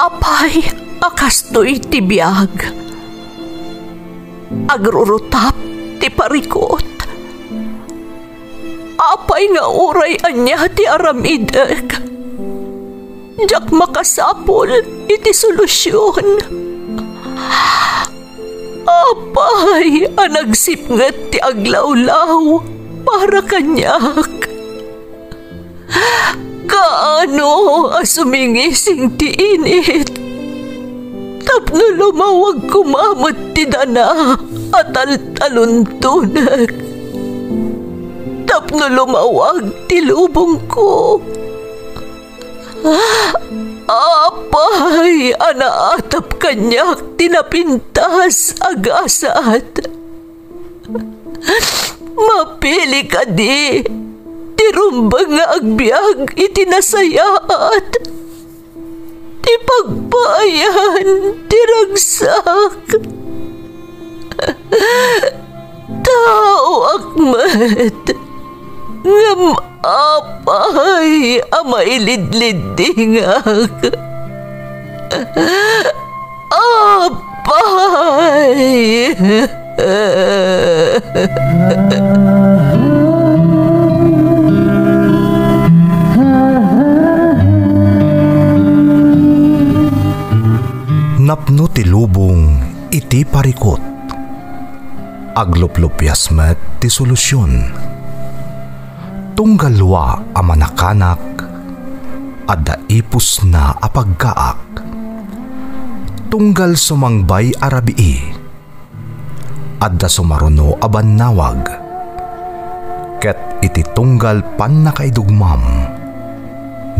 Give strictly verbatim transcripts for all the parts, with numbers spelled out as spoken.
Apay a kastoy ti biag? Agrurutap ti parikut. Apay nga uray ania ti aramidek, diak makasapul iti solusion. Apay a nagsipnget ti aglawlaw para kaniak? Kaano a sumingising ti init tapno lumawag koma met ti dana a taltaluntonek, tapno lumawag ti lubongko? Apay a naatap kaniak ti napintas a gasat? Mapili kadi ti rumbeng nga agbiag iti nasayaat, ti pagpaayan ti ragsak? Taoak met, ngem apay a mailidliddingak? Apay! Napno ti lubong iti parikut. Agluplupias met ti solusion. Tunggal lua a manakanak, adda ipusna a paggaak. Tunggal sumangbay a rabii, adda sumaruno a bannawag. Ket iti tunggal pannakaidugmam,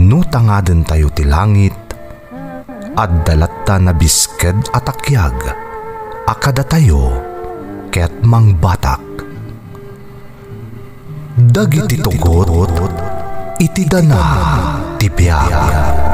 no tangadentayo ti langit, adda latta nabisked a takiag a kadatayo ket mangbatak. Dagiti tugot iti dana ti biag.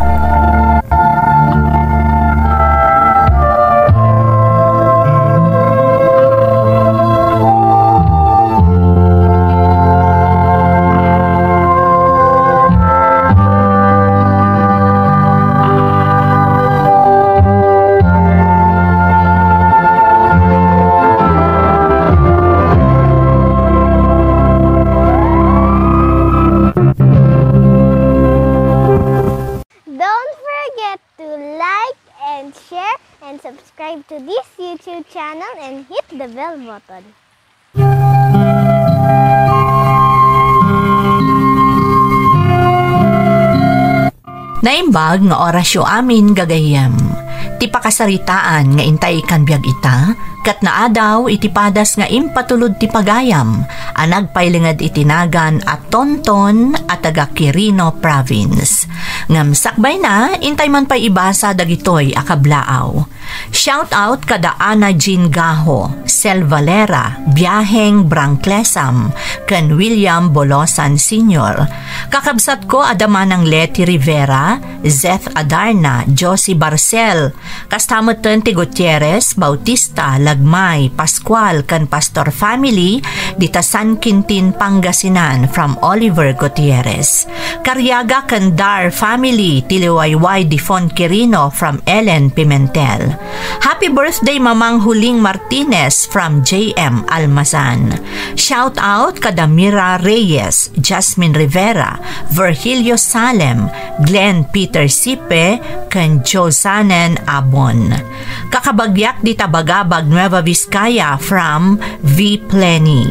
Don't forget to like and share and subscribe to this YouTube channel and hit the bell button. Naimbag nga orasyo amin, gagayyem. Ti pakasaritaan nga intay ikkan biag ita, ket naadaw iti padas nga impatulod ti pagayam a nagpailinged iti nagan a Tonton a taga Quirino Province. Ngem sakbayna, intay man pay ibasa dagitoy a kablaaw. Shout out kada Ana Jean Gaho, Sel Valera, Biaheng Brangclesam, ken William Bolosan Senior. Kakabsatko a da Manang Leti Rivera, Zeth Adarna, Josie Barcel, kasta metten ti Gutierrez, Bautista, Lagmay, Pascual, ken Pastor family, dita San Quintin, Pangasinan, from Oliver Gutierrez. Cariaga ken Dar family, ti liwayway Difon Quirino from Ellen Pimentel. Happy birthday, Mamang Huling Martinez from J M Almazan. Shout out kada Mira Reyes, Jasmine Rivera, Virgilio Salem, Glenn Peter Sipe, ken Josanen Abon. Kakabagiak dita Bagabag, Nueva Vizcaya from V Plenny.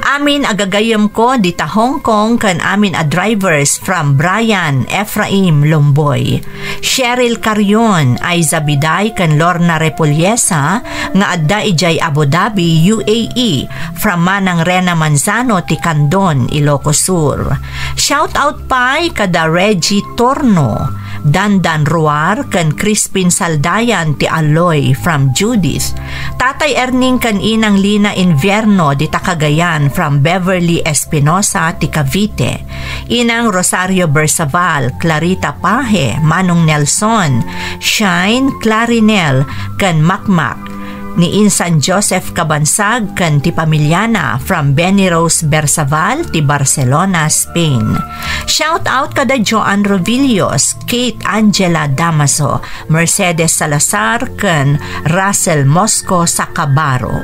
Amin a gagayyemko dita Hong Kong ken amin a drivers from Brian Ephraim Lomboy, Cheryl Carion, Aiza Biday ken Lorna Repullesa nga adda idiay Abu Dhabi, U A E, from Manang Rena Manzano ti Candon, Ilocos Sur. Shout out pay kada Reggie Torno, Dandan Ruar, ken Crispin Saldayan ti Aloy from Judith. Tatay Erning ken Inang Lina Invierno dita Cagayan from Beverly Espinosa ti Cavite. Inang Rosario Bersaval, Clarita Pahe, Manong Nelson, Shine, Clarinel, ken Makmak. Ni Insan Joseph Kabansag ken ti pamiliana from Benny Rose Bersaval ti Barcelona, Spain. Shout out kada Joan Rovillos, Kate Angela Damaso, Mercedes Salazar, ken Russell Mosco Sacabaro.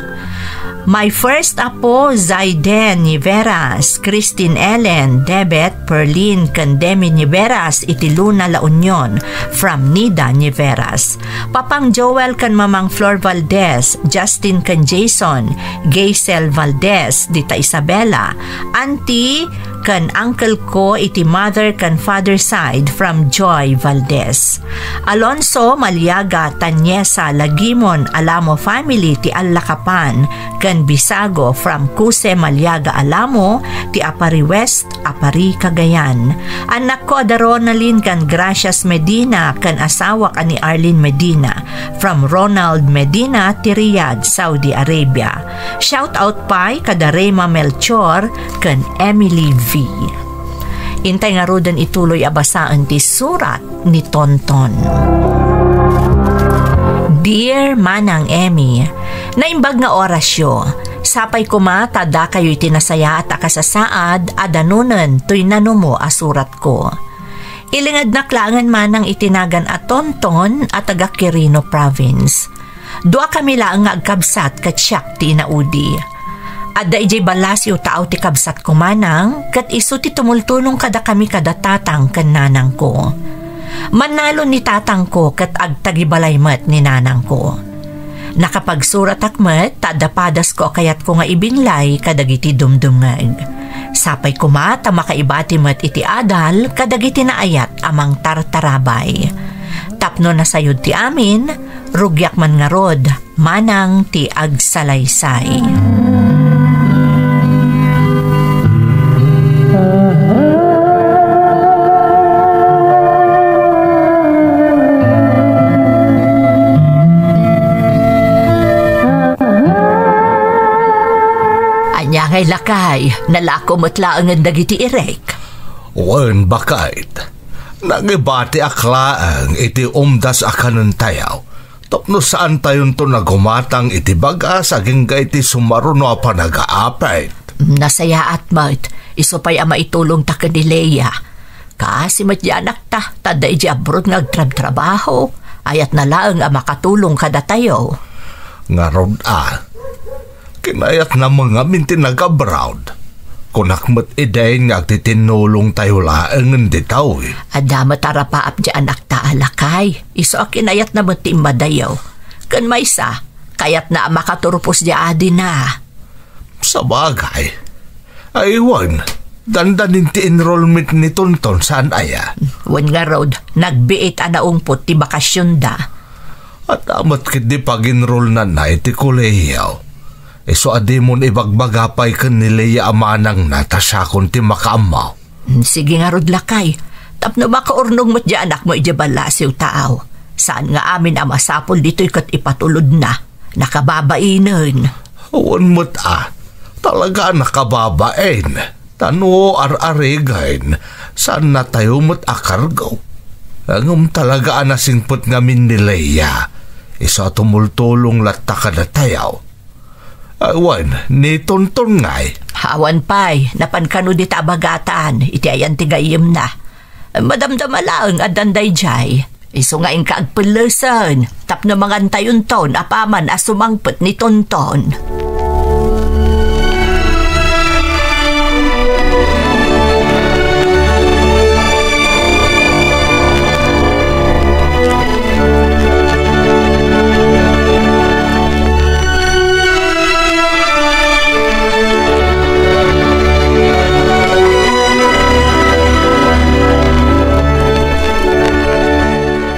My first apo, Zaiden Niveras, Christine Ellen, Debet, Perlin, ken Demi Niveras iti Luna, La Union, from Nida Niveras. Papang Joel ken Mamang Flor Valdez, Justin ken Jason, Gaisel Valdez, dita Isabela, Auntie ken uncle ko iti mother ken father side from Joy Valdez. Alonso Maliaga, Tanyesa Lagimon, Alamo family ti Allakapan, ken Bisago from Kuse Maliaga Alamo ti Apari West, Apari Cagayan. Annakko a da Ronaldin ken Gracias Medina ken asawak a ni Arlene Medina from Ronald Medina ti Riyadh, Saudi Arabia. Shout out pay kada Rema Melchor ken Emily V. Intay ngaruden ituloy a basaen ti surat ni Tonton. Dear Manang Emmy, naimbag nga orasyo, sapay koma ta dakayo iti nasayaat a kasasaad a danunen toy nanumo a suratko. Ilingednak laengen manang iti nagan a Tonton a taga Quirino Province. Duakami laeng nga agkabsat ket siak ti inaudi. Adda idiay Balasiw taaw ti kabsatko manang, ket isu ti tumultulong kadakami kada tatang ken nanangko. Mannalon ni tatangko ket agtagibalay met ni nanangko. Nakapagsuratak met ta adda padasko a kayatko nga ibinlay kadagiti dumdumngeg. Sapay koma ta makaibati met iti adal kadagiti naayat a mangtartarabay. Tapno nasayod ti amin, rugiak man ngarud, manang ti agsalaysay. Ania ngay lakay, nalako met laengen dagiti irek? Wen, baket. Nangibatiak laeng iti umdas a kanentayo tapno saantayonto nga gumatang iti bagas agingga iti sumaruno a panagaapit. Nasayaat met, isu pay a maitulongta ken ni Lea. Kaasi met diay anakta, ta adda idiay abroad nga agtrabtrabaho, ayatna laeng a makatulong kadatayo. Ngarud a, kinayatna met ngamin ti nag-abroad. Kunak met idin nga agtitinnulongtayo laengen dita. Adda met a rapaap diay anakta a lakay. Isu a kinayatna met ti immadayo. Ken maysa, kayatna a makaturpos diay adina. Sabagay. Ay, wen, dandanin ti enrollment ni Tonton, saan aya? Wen ngarud, nagbiit a naungpot ti bakasionda. Adda met ketdi pag-enrollnanna iti kolehiyo. Isu a dimon ibagbaga pay ken ni Lea a manangna ta siakon ti makaammo. Hmm, sige ngarud lakay. Tapno makaurnong met diay anakmo idiay Balasiw taaw. Saan nga amin a masapul ditoy ket ipatulodna. Nakababainen. Wen met a, talaga a nakababain. Ta no ar-arigen, saannatayo met a kargo. Ngem talaga a nasingpet ngamin ni Lea. Isu a tumultulong latta kadatayo. Ah, wen, ni Tonton ngay? Awan pay, napan kano dita a bagatan, iti ayan ti gayyemna. Madamdama laeng addan daydiay. Isu nga inka agpellesen, tapno mangantayonton apaman a sumangpet ni Tonton.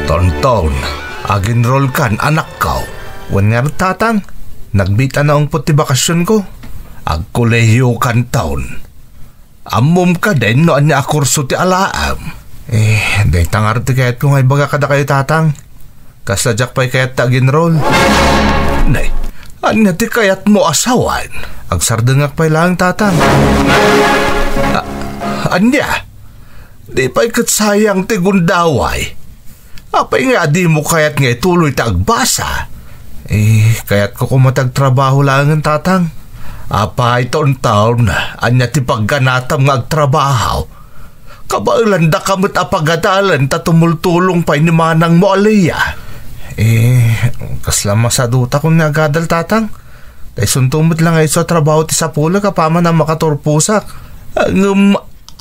Tonton, ag-enrollkan, anakko. Wen ngarud, Tatang, nagbiit a naungpot ti bakasionko. Agkolehiokanton. Ammom kadin no ania a kurso ti alaem? Eh, dayta ngarud ti kayatko nga ibaga kadakayo, Tatang. Kasla diak pay kayat ta ag-enroll. Nay, ania ti kayatmo a sawen? Agsardengak pay laeng, Tatang. A-, ania? Di pay ket sayang ti gundaway. Apay nga a dimo kayat nga ituloy ta agbasa? Eh, kayatko koma ti agtrabaho laengen, Tatang. Apay, Tonton, ania ti pagganatam nga agtrabaho? Kabaelandaka met a pagadalan ta tumultulong pay ni manangmo a Lea. Eh, kasla masaduta kon nga agadal, Tatang. Ta isunto met la nga isu a trabaho ti sapulek apaman a makaturposak. Ngem,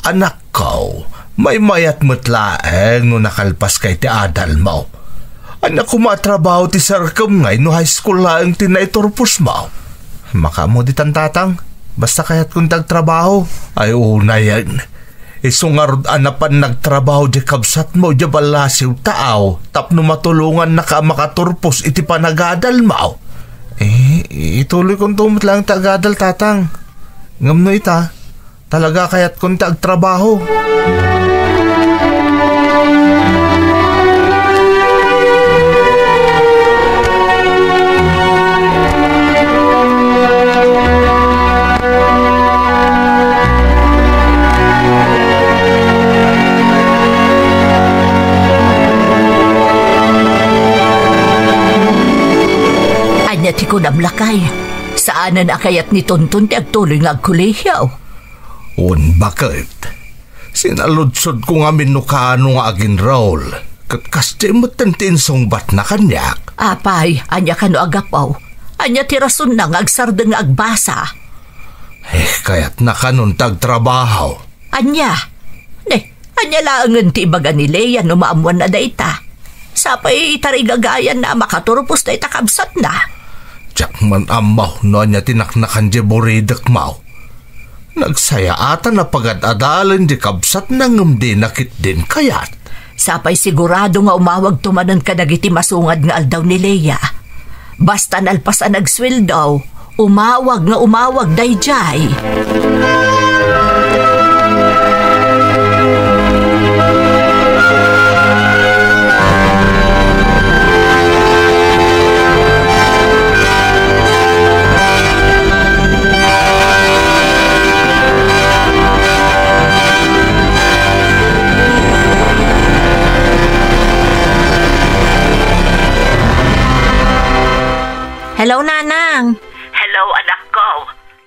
anakko, maymayat met laeng no nakalpaska iti adalmo. Ania koma a trabaho ti serkem ngay no high school laeng ti naiturposmo? Makaammo ditan, Tatang. Basta kayatkon ti agtrabaho. Ay, unayen. Isu ngarud a napan nagtrabaho diay kabsatmo diay ballasiw taaw tapno matulongannaka a makaturpos iti panagadalmo. Eh, ituloykonto met laeng ti agadal, Tatang. Ngem no ita, talaga kayatkon ti agtrabaho. Ania ti kunam, lakay? Saanen a kayat ni Tonton ti agtuloy nga agkolehiyo? Wen, baket. Sinaludsodko ngamin no kaano nga aginroll, ket kasdiay metten ti insungbatna kaniak. Apay, ania kano a gapu? Ania ti rasonna nga agsardeng nga agbasa? Eh, kayatna kanon ti agtrabaho. Ania? Ne, ania laengen ti ibaga ni Lea no maammoanna dayta? Sapay itarigagayanna a makaturpos dayta kabsatna. Diak man ammo no ania ti naknakan diay buridekmo. Nagsayaatan a pagad-adalen diay kabsatna ngem dina ketdin kayat. Sapay sigurado nga umawagto manen kadagiti masungad nga aldaw ni Lea. Basta nalpas a nagsueldo, umawag nga umawag daydiay. Hello, Nanang. Hello, anakko.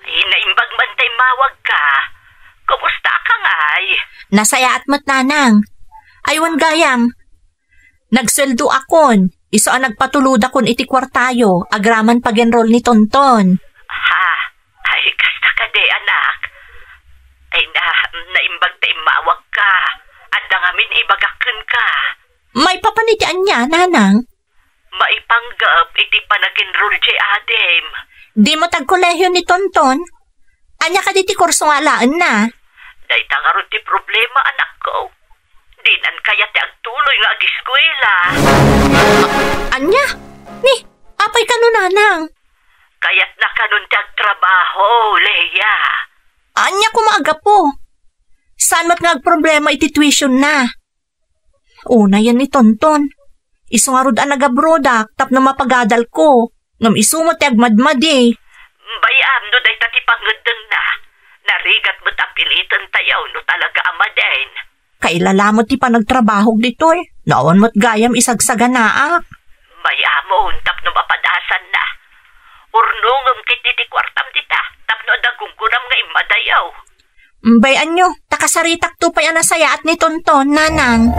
Ay, naimbag man ta immawagka. Kumusta ka ngay? Nasayaat met, Nanang. Ay, wen gayam. Nagsueldoakon. Isu a nagpatulodakon iti kuartayo, agraman pag-enroll ni Tonton. Ha? Ay, kasta kadi, anak. Ay na, naimbag ta immawagka. Adda ngamin ibagak kenka. Maipapan iti ania, Nanang? Maipanggep iti panag-enroll diay adim. Dimo ti agkolehiyo ni Tonton? Ania kadi ti kurso nga alaenna? Dayta ngarud ti problema, anakko. Dinan kayat ti agtuloy nga agiskuela. Ania? Ni, apay kano, Nanang? Kayatna kanon ti agtrabaho, Lea. Ania koma a gapu? Saan met nga agproblema iti tuitionna? Unayen ni Tonton. Isu ngarud a nagabrodak tapno mapagadalko. Ngem isu met ti agmadmadi. Bay-am no dayta ti pangngeddengna. Narigat met a piliten tayo no talaga a madin. Kailala met ti panagtrabahok ditoy. No awan met gayam isagsaganaak. Bay-amon tapno mapadasanna. Urnongem ketdi ti kuartam dita tapno adda gunggonam nga immadayo. Bay-anyo, ta kasaritakto pay a nasayaat ni Tonton, Nanang.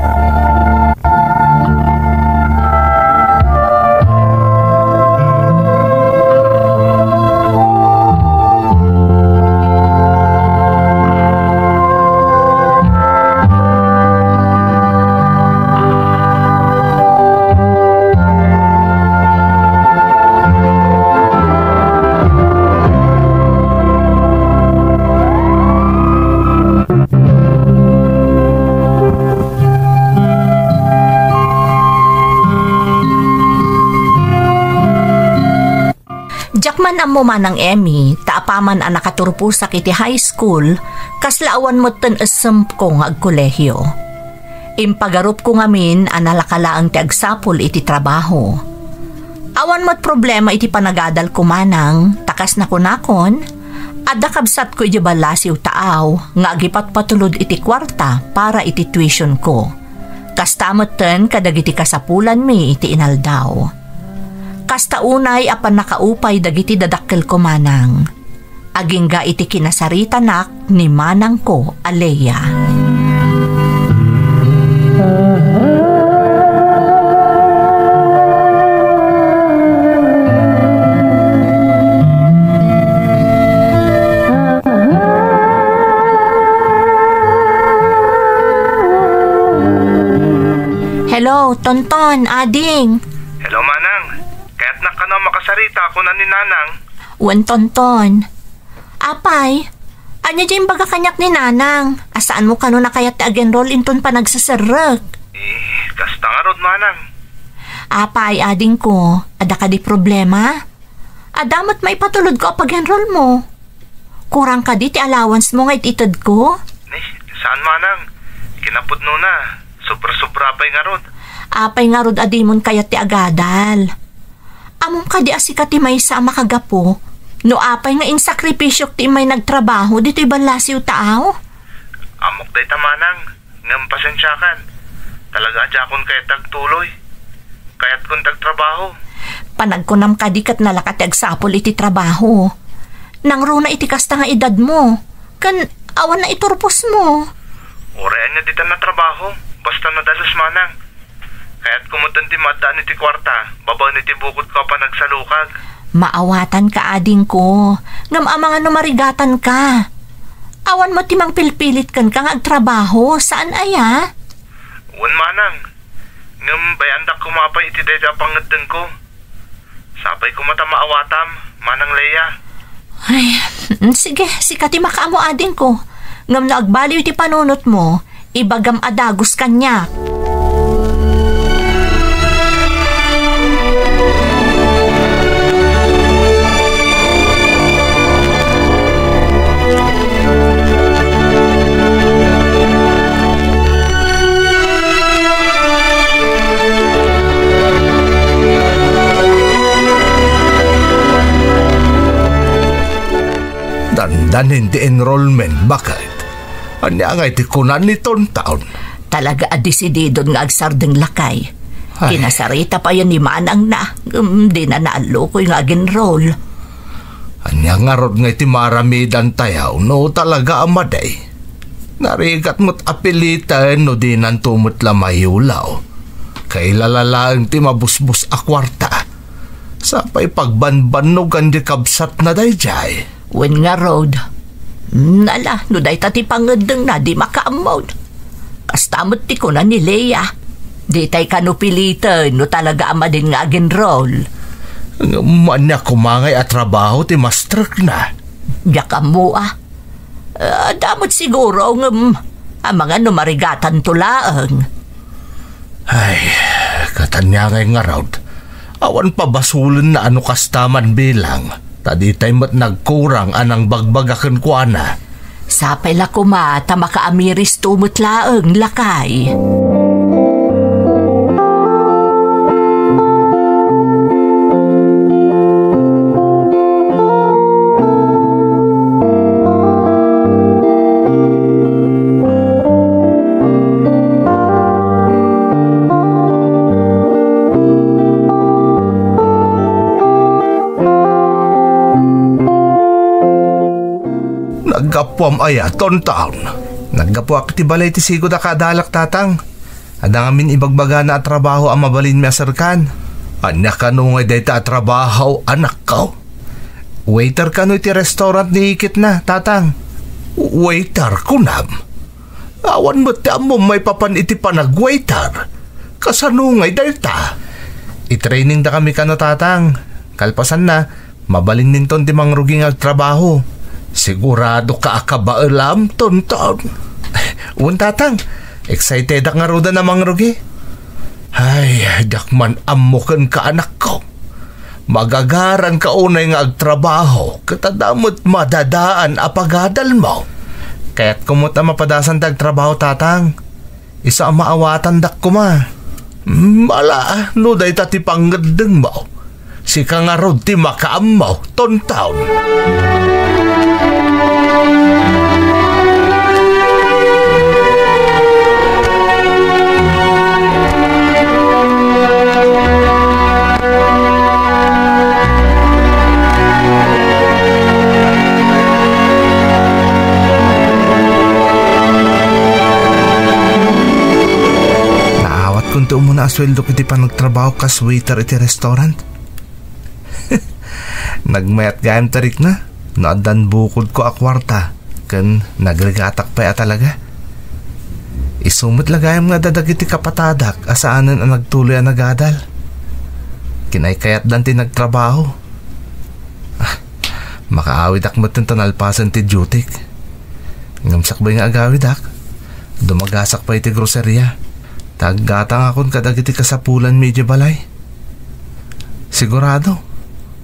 Diak man ammo, Manang Emmy, ta apaman a nakaturposak iti high school, kasla awan metten essemko nga agkolehiyo. Impagarupko ngamin a nalaka laeng ti agsapul iti trabaho. Awan met problema iti panagadalko, Manang, ta kas nakunakon, adda kabsatko idiay ballasiw taaw nga agipatpatulod iti kuarta para iti tuitionko. Kasta metten kadagiti kasapulanmi iti inaldaw. Kasta unay a pannakaupay dagiti dadakkelko, Manang. Agingga iti kinasaritanak ni manangko a Lea. Hello, Tonton, ading. Hello, Manang. Kayatnak kano a makasarita, kuna ni Nanang. Wen, Tonton. Apay, ania diay imbaga kaniak ni Nanang? A saanmo kano a kayat ti ag-enroll inton panagseserrek? Eh, kasta ngarud, Manang. Apay, adingko, adda kadi problema? Adda met maipatulodko a pag-enrollmo. Kurang kadi ti allowance mo nga it-itedko? Ni, saan, Manang. Kinapudnona, sobra-sobra pay ngarud. Apay ngarud a dimon kayat ti agadal? Ammom kadi a sika ti maysa a makagapu no apay nga insakripisyok ti immay nagtrabaho ditoy ballasiw, taaw? Ammok dayta, Manang. Ngem pasensiakan. Talaga a diakon kayat agtuloy. Kayatkon ti agtrabaho. Panagkunam kadi ket nalaka ti agsapul iti trabaho. Nangruna iti kasta nga edadmo. Ken awan naiturposmo. Uray ania ditan a trabaho, basta nadalus, Manang. Kayatko metten ti maaddaan iti kuarta, babaen iti bukodko a panagsalukag. Maawatanka, adingko. Ngem amangan no marigatanka. Awan met ti mangpilpilit kenka nga agtrabaho, saan aya? Wen, Manang. Ngem bay-andak koma pay iti dayta a pangngeddengko. Sapay koma ta maawatam, Manang Lea. Ay, mm, sige, sika ti makaammo, adingko. Ngem no agbaliw iti panunotmo, ibagam a dagus kaniak. Dandanin ti enrollment, baket. Ania ngay ti kuna ni Tonton? Talaga a desididon nga agsardeng, lakay. Ay. Kinasarita pay ni manangna, ngem dina naallukoy nga ag-enroll. Ania ngarud nga iti maaramidantayo no talaga a madi? Narigat met a piliten no dinanto met la mayulaw. Kailala laeng ti mabusbos a kuarta. Sapay pagbanbannogan di kabsatna daydiay. Wen ngarud, nala, no dayta ti pangngeddengna, di makaammon. Kasta met ti kuna ni Lea, ditay kano piliten no talaga a madin nga ag-enroll. Ngem ania koma ngay a trabaho ti mastrekna? Diak ammo a. Adda met siguro, ngem amangan no marigatanto laeng. Ay, ket ania ngay ngarud, awan pabasolenna a no kasta man bilang, ta ditay met nagkurang a nangbagbaga kenkuana. Sapay la koma ta makaamiristo met laeng, lakay. Naggapuam aya, Tonton? Naggapuak iti balay ti sigud a kaadalak, Tatang. Adda ngamin ibagbagana a trabaho a mabalinmi a serkan. Ania kano ngay dayta a trabaho, anakko? Waiter kano iti restaurant ni iketna, Tatang? Waiter, kunam? Awan met ti ammom maipapan iti panagwaiter. Kasano ngay dayta? I-training dakami kano, Tatang. Kalpasanna, mabalinminton ti mangrugi nga agtrabaho. Sigurado ka a kabaelam, Tonton. Wen, Tatang. Excitedak ngaruden a mangrugi. Ay, diak man ammo kenka, anakko. Magagaranka unay nga agtrabaho, ket adda met madadaan a pagadalmo. Kayatko met a mapadasan ti agtrabaho, Tatang. Isu a maawatandak koma. Mala, no dayta ti pangngeddengmo. Sika ngarud ti makaammo, Tonton. Naawatkonto umuna a sueldok iti panagtrabaho kas waiter iti restaurant. Nagmayat gayam ti rikna no addan bukodko a kuarta ken nagrigatak pay a talaga. Is Isu met la gayam nga adda dagiti kapatadak a saanen a nagtuloy a nagadal. Kinaykayatdan ti nagtrabaho. Ah, makaawidak metten ta nalpasen ti dutyk. Ngem sakbay nga agawidak, dumagasak pay iti groseria. Ta aggatangakon kadagiti kasapulanmi idiay balay. Sigurado,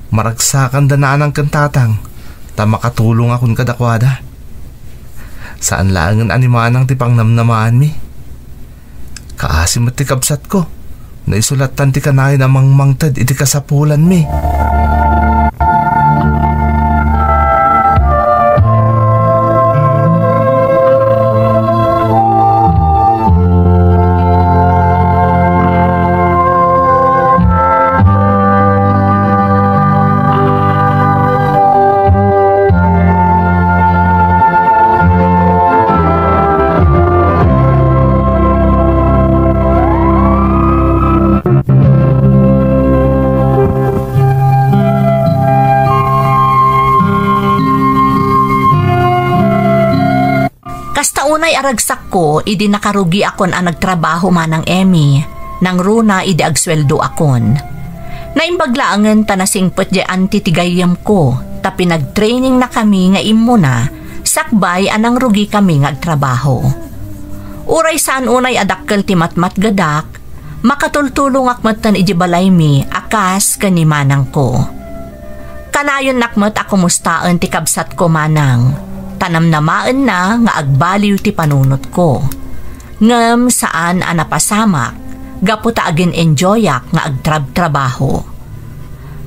maragsakanda nanang ken tatang, ta makatulongakon kadakuada. Saan laengen a ni manang ti pangnamnamaanmi. Kaasi met ti kabsatko, no isu lattan ti kanayon a mangmangted iti kasapulanmi. Kasta unay a ragsakko idi nakarugiakon a nagtrabaho, Manang Emmy, nangruna idi agsueldoakon. Naimbag laengen ta nasingpet diay anti ti gayyemko, ta pinagtrainingnakami nga immuna, sakbay a nangrugikami nga agtrabaho. Uray saan unay a dakkel ti matmatgedak, makatultulongak metten idiay balaymi a kas ken ni manangko. Kanayonnak met a kumustaen ti kabsatko, Manang, ta namnamaenna nga agbaliw ti panunotko. Ngem saan a napasamak gapu ta agin-enjoyak nga agtrabtrabaho.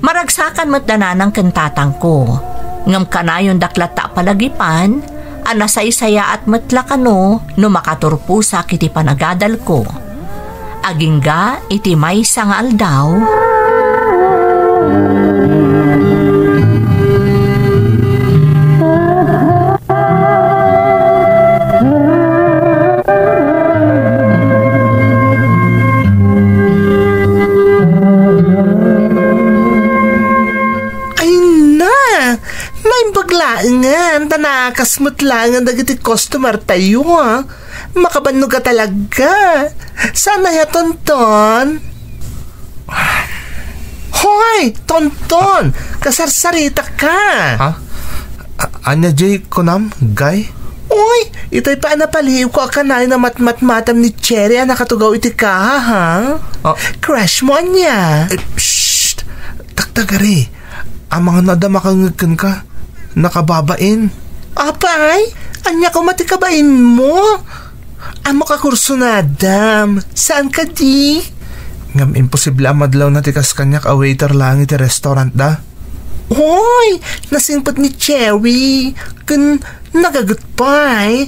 Maragsakan met da nanang ken tatangko, ngem kanayondak latta a palagipan a nasaysayaat met la kano no makaturposak iti panagadalko. Agingga iti maysa nga aldaw. Ay na! Naimbag laengen, ta nakas met laengen dagiti customer tayo, ah. Makabannog a talaga. Saan aya, Tonton? Hoy, Tonton! Kasarsarita ka! Ha? A-, ania jay kunam, Gay? Uy, itay pa a napaliiwko a kanayon a matmatmatam ni Cherry a nakatugaw iti kaha, ha? Ah. Crush mo, ania? Eh, psst! Tagtagari, amangan no adda makangngeg kenka. Nakababain. Apay, ania koma ti kabainmo? Ammok a kursunadam. Saan kadi? Ngem imposible a madlawna ti kas kaniak a waiter laeng iti restaurant da. Hoy! Nasingpet ni Cherry. Ken nagaget pay.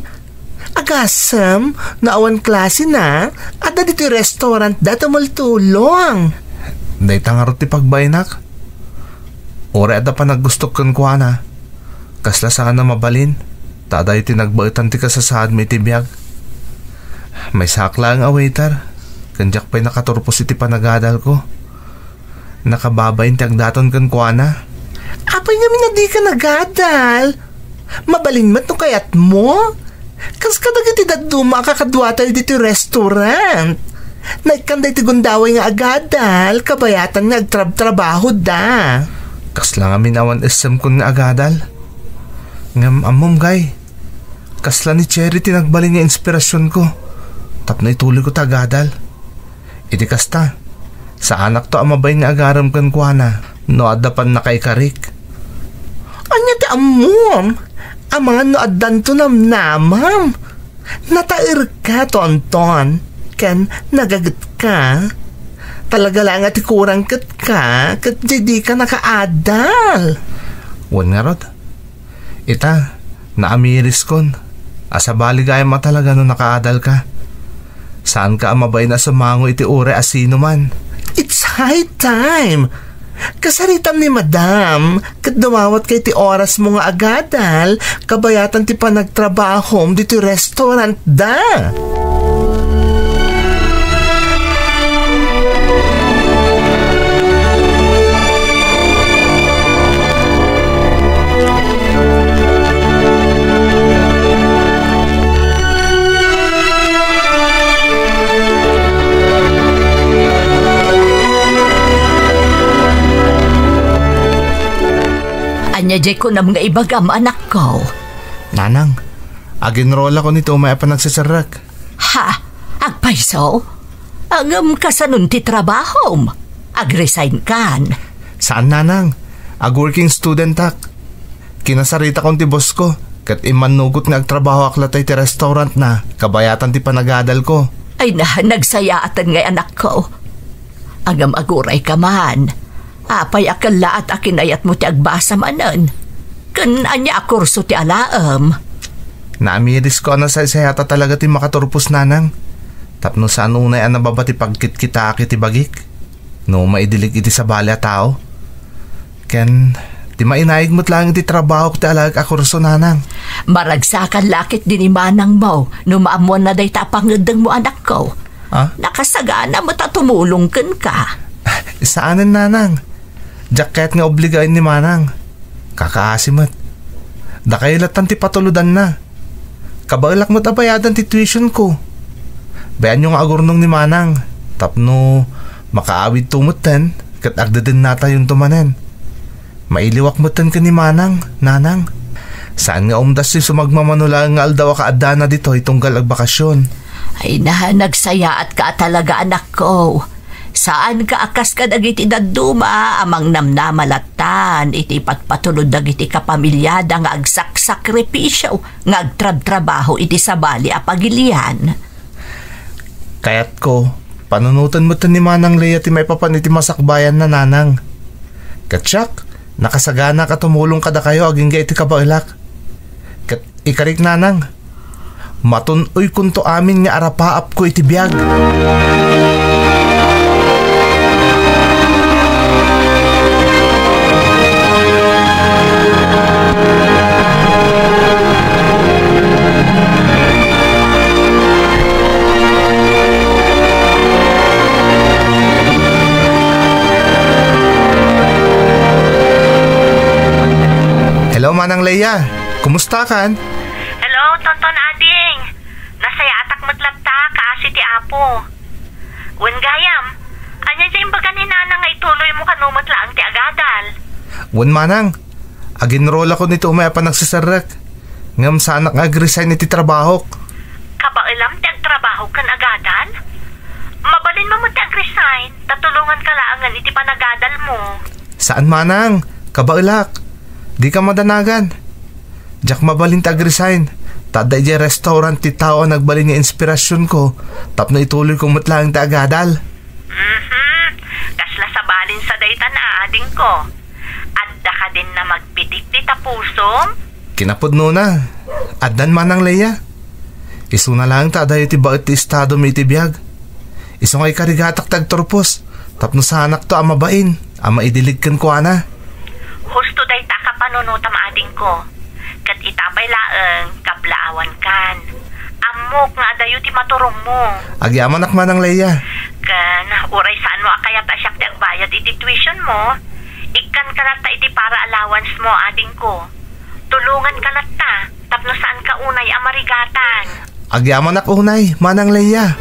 Agasem, no awan klasena, adda ditoy restaurant da tumultulong. Dayta ngarud ti pagbaenak. Uray adda panaggustok kenkuana, kasla saan a mabalin, ta adda iti nagbaetan ti kasasaadmi iti biag. Maysaak laeng a waiter, ken diak pay nakaturpos iti panagadalko. Nakababain ti agdaton kenkuana. Apay ngamin a dika nagadal? Mabalin met no kayatmo. Kas kadagiti dadduma a kakaduatayo ditoy restaurant. Naikkan daytoy gundaway nga agadal, kabayatan nga agtrabtrabahoda. Kasla ngamin awan essemkon nga agadal. Ngem ammom, Gay, kasla ni Cherry ti nagbalin nga inspirasionko tapno ituloyko ti agadal. Iti kasta, saanakto a mabain nga agarem kenkuana no adda pannakaikarik. Ania ti ammom? Amangan no addanto namnamam. Nataerka, Tonton, ken nagagetka. Talaga la nga ti kurang ketka, ket didika nakaadal. Wen ngarud, ita, naamiriskon a sabali gayam a talaga no nakaadalka. Saanka a mabain a sumango iti uray a sinoman. It's high time! Kasaritam ni Madam, ket dumawatka iti orasmo nga agadal, kabayatan ti panagtrabahom ditoy restaurant da. Ania diay kunam nga ibagam, anakko? Nanang, aginrollakon iti umay a panagseserrek. Ha? Agpayso? Ngem kasanon ti trabahom? Agresign kan? Saan, nanang. Ag-working studentak. Kinasaritakon ti bossko, ket immannugot nga agtrabahoak latta iti restaurantna, kabayatan ti panagadalko. Ay na, nagsayaatan ngay, anakko. Ngem agurayka man. Apay a kellaat a kinayatmo ti agbasa manen? Ken ania a kurso ti alaem? Naamirisko a nasaysayata talaga ti makaturpos, nanang. Tapno saan unay a nababa ti pagkitkitaak iti bagik. No maidilig iti sabali a tao. Ken, ti mainaig met laeng iti trabahok ti alaek a kurso, nanang. Maragsakan la ketdi ni manangmo no maammoanna dayta a pangeddengmo, anakko. Ah? Nakasagana met a tumulong kenka. Saanen, nanang. Diak kayat nga obligaen ni manang. Kakaasi met. Dakayo lattan ti patulodanna. Kabaelak met a bayadan ti tuitionko. Bay-anyo nga agurnong ni manang tapno makaawidto metten ket agdedennatayonto manen. Mailiwak metten ken ni manang, nanang. Saan nga umdasyo sumagmamano laeng nga aldaw a kaaddana ditoy tunggal agbakasyon. Ay na, nagsayaatka a talaga, anakko. Saanka a kas kadagiti dadduma a mangnamnama lattan iti ipatpatulod dagiti kapamiliada nga agsaksakripisio nga agtrabtrabaho iti sabali a pagilian. Kayatko, panunoten metten ni Manang Lea ti maipapan iti masakbayanna, nanang. Ket siak, nakasaganak a tumulong kadakayo agingga iti kabaelak. Ket ikarik, nanang, matun-oykonto amin nga arapaapko iti biag. Hello, Manang Lea. Kumusta kan? Hello, Tonton Ading. Nasayaatak met latta, kaasi ti Apo. Wen gayam, ania ti imbaga ni Nanang nga ituloymo kano met laeng ti agadal? Wen, Manang, aginrollakon iti umay a panagseserrek, ngem saanak nga agresign iti trabahok. Kabaelam ti agtrabaho ken agadal? Mabalinmo met ti agresign, ta tulonganka laengen iti panagadalmo. Saan, Manang, kabaelak. Dika madanagan. Diak mabalin ti agresign, ta adda idiay restaurant ti tao a nagbalin nga inspirasionko tapno ituloyko met laeng ti agadal. Mhm. Kasla sabalin sa dayta na, adingko. Adda kadin a magpitik ti tapusom? Kinapudnona, addan, Manang Lea. Isuna laeng ta adayo ti baet ti estadom iti biag. Isu nga ikarigatak ti agturpos tapno saanakto a mabain a maidilig kenkuana. Husto dayta a kapanunotam, adingko. Ket ita pay laeng, kablaawankan. Ammok nga adayo ti maturongmo. Agyamanak, Manang Lea. Ken, uray saanmo a kayat a siak ti agbayad iti tuitionmo, ikkanka latta iti para allowancemo, adingko. Tulonganka latta tapno saanka unay a marigatan. Agyamanak unay, Manang Lea.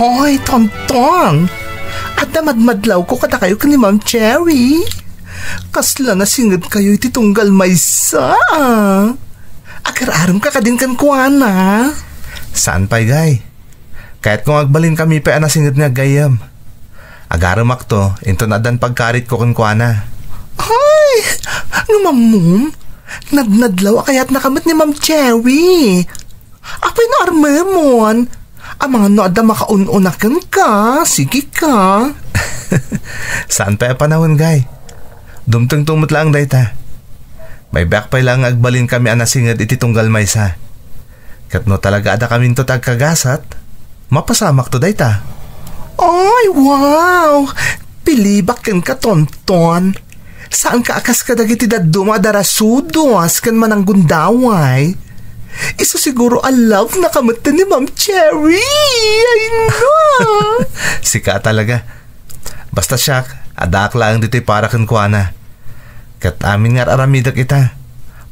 Hoy, Tonton! Adda madmadlawko kadakayo ken ni Ma'am Cherry. Kasla nasingedkayo iti tunggal maysa. Agar-aremka kadin kenkuana. Saan pay, Gay? Kayatko nga agbalinkami pay a nasinged nga aggayyem. Agaremakto, inton addan pagkaritko kenkuana. Ay, no mammom, nadnadlaw a kayatnaka met ni Ma'am Cherry. Apay no armemon? Amangan no adda makaun-una kenka, sige ka. Saan pay a panawen, Gay? Dumtengto met laeng dayta. Mabiit pay laeng nga agbalinkami a nasinged iti tunggal maysa. Ket no talaga a dakaminto ti agkagasat, mapasamakto dayta. Ay, wow! Pilibak kenka, Tonton. Saanka a kas kadagiti dadduma a darasudos ken mananggundaway. Isu siguro a love na ka met ni Ma'am Cherry. Ay, na! Sika talaga. Basta siak, addaak laeng ditoy para kenkuana. Ket amin nga ar-aramidek ita,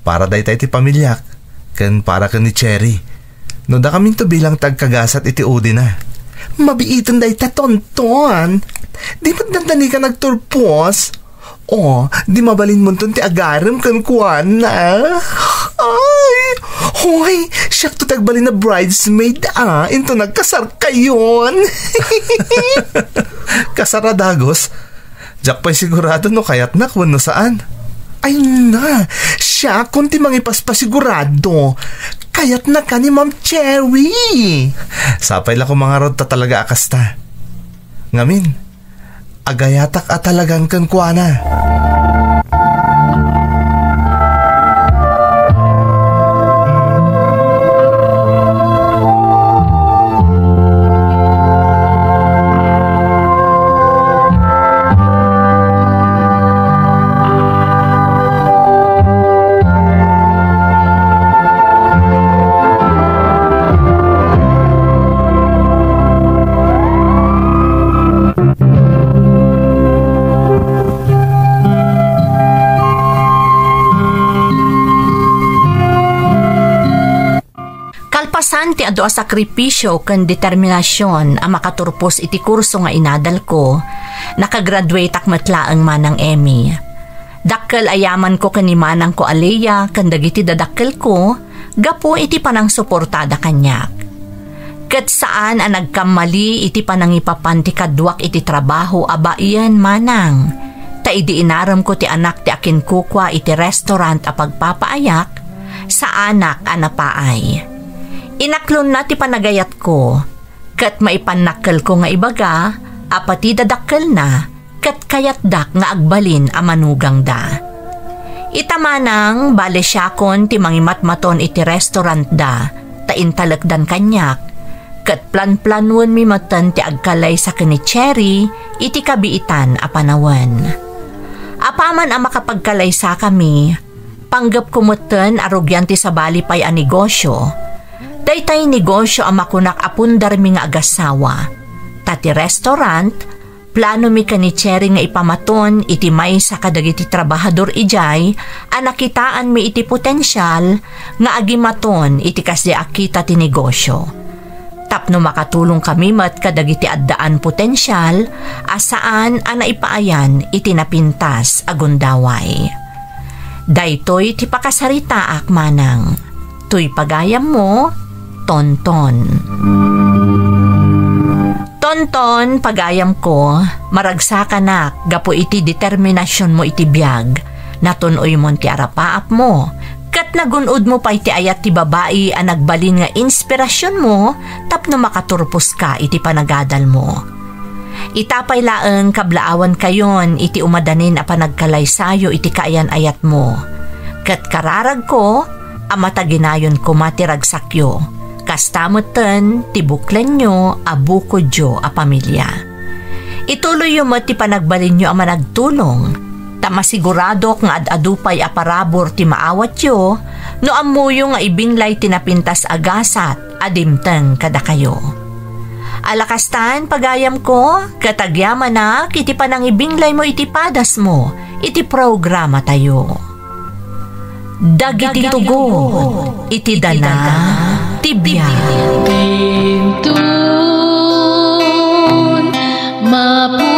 para dayta iti pamiliak, ken para ken ni Cherry. No dakaminto bilang ti agkagasat iti udina. Mabiiten dayta, Tonton. Di met dandani ka nagturpos. O, di mabalinmonton ti agarem kenkuana. Ay! Hoy, siakto ti agbalin a bridesmaid, a, inton nagkasarkayon. Kasar a dagus? Diak pay sigurado no kayatnak wenno saan. Ay na, siakon ti mangipaspasigurado. Kayatnaka ni Ma'am Cherry. Sapay la koma ngarud ta talaga a kasta. Ngamin, agayatak a talagan kenkuana. Kalpasan ti adu a sakripisio ken determinasion a makaturpos iti kurso nga inadalko, nakagraduateak met laeng, Manang Emmy. Dakkel a yamanko ken ni manangko a Lea ken dagiti dadakkelko gapu iti panangsuportada kaniak. Ket saan a nagkammali iti panangipapan ti kaduak iti trabaho a baien, Manang. Ta idi inaremko ti anak ti akinkukua iti restaurant a pagpapaayak, saanak a napaay. Inaklonna ti panagayatko, ket maipannakkelko nga ibaga a pati dadakkelna ket kayatdak nga agbalin a manugangda. Ita, Manang, bale siakon ti mangimatmaton iti restaurantda ta intalekdan kaniak, ket planplanuenmi metten ti agkalaysa ken ni Cherry iti kabiitan a panawen. Apaman a makapagkalaysakami, panggepko metten a rugian ti sabali pay a negosio. Daytay negosio a makunak a pundarmi nga agassawa. Ta ti restaurant, planomi ken ni Cherry nga ipamaton iti maysa kadagiti trabahador idiay a nakitaanmi iti potensial nga agimaton iti kasdi a kita ti negosio. Tapno makatulongkami met kadagiti addaan potensial a saan a naipaayan iti napintas a gundaway. Daytoy ti pakasaritaak, Manang. Toy pagayammo, Tonton. Tonton, pagayamko, maragsakanak gapu iti determinasionmo iti biag. Natun-oymon ti arapaapmo, ket nagun-odmo pay ti ayat ti babai a nagbalin nga inspirasionmo tapno makaturposka iti panagadalmo. Ita pay laeng, kablaawankayon iti umadanin a panagkalaysayo iti kaayan-ayatmo. Ket kararagko a mataginayon koma ti ragsakyo, kasta metten ti buklenyo a bukodyo a pamilia. Ituloyyo met ti panagbalinyo a managtulong, ta masiguradok nga ad-adu pay a parabur ti maawatyo no ammoyo nga ibinglay ti napintas a gasat a dimteng kadakayo. Ala kastan, pagayamko, ket agyamanak iti panangibinglaymo iti padasmo iti programatayo. Dagiti tugot iti dana ti biag. Intun, mapu-